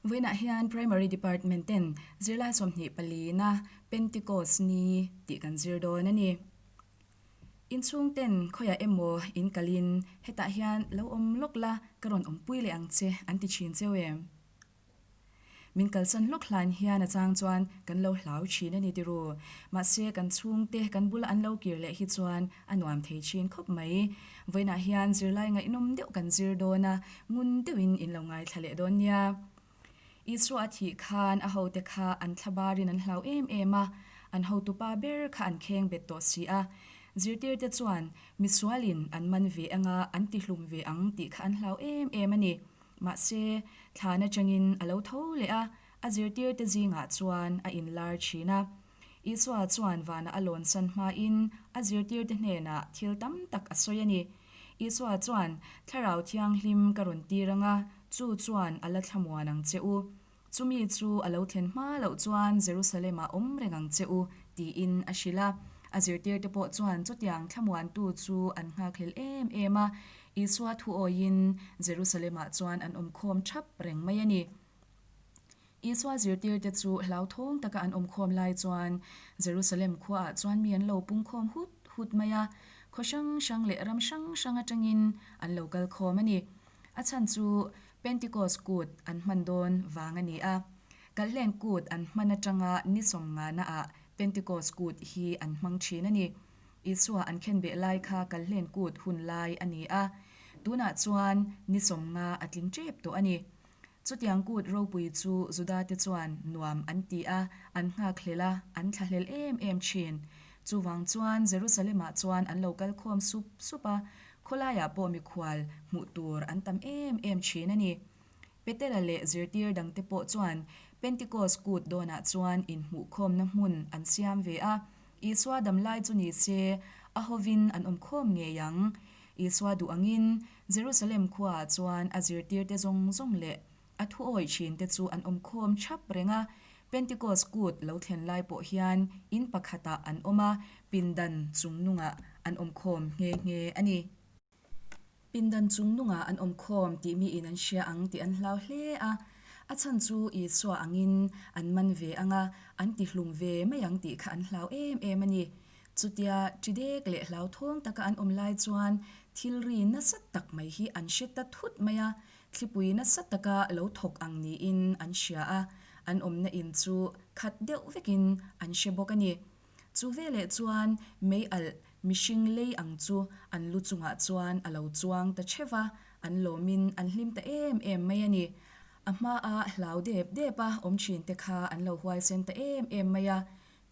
Vawiinah hian Primary Department ten zirlai 24 na Pentecost ni tih kan zir dawn a ni. Inchhung ten khawiah emaw in kalin hetah hian lo awm lawk la ka rawn awmpui leh ang che an ti thin cheu em? Min kalsan hlawk hlan hian a chang chuan kan lo hlau thin a ni ti ru. Mahse kan chhungte kan bula an lo kir leh hi chuan a nuam thei thin khawp mai. Vawiinah hian zirlai ngaihnawm deuh kan zir dawn a, ngun deuhin in lo ngaithla leh dawn nia. Isua a thih khan a hote kha an thlabarin an hlau em em a, an hotupa ber kha an kheng bet tawh si a. Zirtirte chuan misualin an man ve anga an tihlum ve ang tih kha an hlau em em a ni. Mahse, thlan atangin a lo tho leh a, a zirtirte zingah chuan a inlar thin a. Isua chuan vana a lawnsan hmain a zirtirte hnenah thil tam tak a sawi a ni. Isua chuan, Thlarau Thianghlim ka rawn tir ang a, chu chuan a la thlamuan ang che u. Chumi chu a lo thlen hma loh chuan Jerusalem-ah awm reng ang che u, tiin a hrilh a. A zirtirte pawh chuan chutiang thlamuantu chu an nghakhlel em em a, Isua thu awiin Jerusalem-ah chuan an awmkhawm thap reng mai a ni. Isua zirtirte chu hlauthawng taka an awmkhawm lai chuan Jerusalem khuaah chuan mi an lo pungkhawm hut hut mai a, khaw hrang hrang leh ram hrang hrang atangin an lo kal khawm a ni. A chhan chu Pentecost kut an hman dawn vang a ni a. Kalhlen kut an hman atanga ni sawmnganaah Pentecost kut hi an hmang thin a ni. Isua an khenbeh lai kha Kalhlen kut hun lai a ni a, tunah chuan ni 50 a tling tep tawh a ni. Chutiang kut ropui chu Judate chuan nuam an ti a, an nghakhlel a, an thlahlel em em thin. Chuvang chuan Jerusalem-ah chuan an lo kal khawm sup sup a, khawlaiah pawh mikhual hmuh tur an tam em em thin a ni. Petera leh zirtir dangte pawh chuan Pentecost kut dawnah chuan inhmuhkhawmna hmun an siam ve a, Isua damlai chu ni se a hovin an awmkhawm ngei ang. Isua duh angin Jerusalem khuaah chuan a zirtirte zawng zawng leh a thu awih thinte chu an awmkhawm thap reng a. Pentecost kut lo thlen lai pawh hian in pakhatah an awm a, pindan chungnungah an awmkhawm nghe nghe a ni. Pindan chungnungah an awmkhawm tih miin an hria ang tih an hlau hle a, a chhan chu Isua angin an man ve ang a, an tihlum ve mai ang tih kha an hlau em em a ni. Chutia ṭidek leh hlauthawng taka an awm lai chuan thil ri nasa tak mai hi an hre ta thut mai a, thlipui nasa taka lo thawk ang niin an hria a, an awmna in chu khat deuh vekin an hre bawk a ni. Chu veleh chuan mei alh mihring lei ang chu an lu chungah chuan a lo chuang ta theuh a, an lawmin an hlim ta em em mai a ni. A hmaa hlau dep dep a awm thinte kha an lo huaisen ta em em mai a,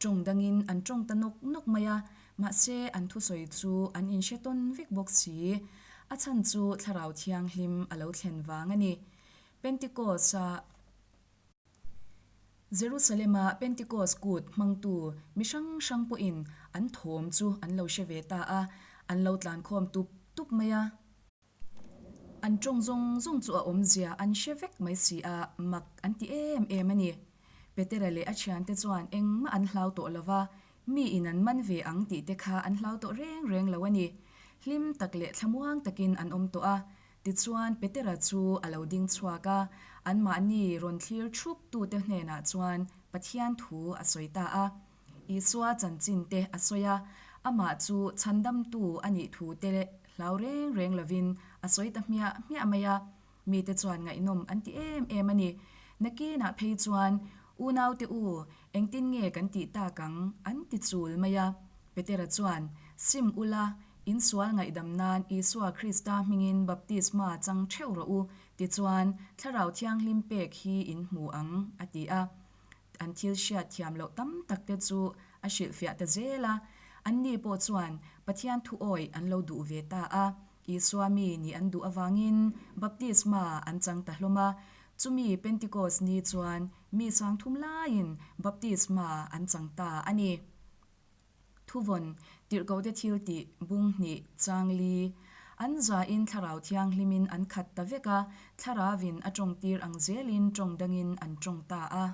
Tawng dangin an tawng ta nawk nawk mai a, mahse an thusawi chu an inhre tawn vek bawk si. A chhan chu Thlarau Thianghlim a lo thlen vang a ni. Pentecost-a Jerusalem-a Pentecost kut hmangtu mi hrang hrang pawhin an thawm chu an lo hre ve ta a, an lo tlankhawm tup tup mai a. An tawng zawng zawng chu a awmzia an hre vek mai si a, mak an ti em em a ni. Petera leh a thiante chuan engmah an hlau tawh lo va, mi in an man ve ang tih te kha an hlau tawh reng reng lo a ni. Hlim tak leh thlamuang takin an awm tawh a. Tichuan Petera chu a lo ding chhuak a, anmahni rawn thlir thup tute hnenah chuan Pathian thu a sawi ta a. Isua chanchin te a sawi a, amah chu chhandamtu a nih thu te hlau reng reng lovin a sawi ta hmiah hmiah mai a, mite chuan ngaihnawm an ti em em a ni. Nakinah phei chuan, Unaute u, engtin nge kan tih tak ang? an ti chul mai a. Petera chuan, Sim ula, in sual ngaihdam nan Isua Krista hmingin baptisma chang theuh rawh u, tichuan Thlarau Thianghlim pek hi in hmu ang, a ti a. An thil hriat thiam loh tam tak te chu a hrilhfiah ta zel a, anni pawh chuan Pathian thu awih an lo duh ve ta a, Isua mi nih an duh avangin baptisma an chang ta hlawm a, chumi Pentecost ni chuan mi sangthum laiin baptisma an chang ta a ni. Thuvawn, Tirhkohte thil tih, bung hnih, chang li. An zain Thlarau Thianghlimin an khat ta vek a, Thlaravin a tawngtir ang zelin tawng dangin an tawng ta a.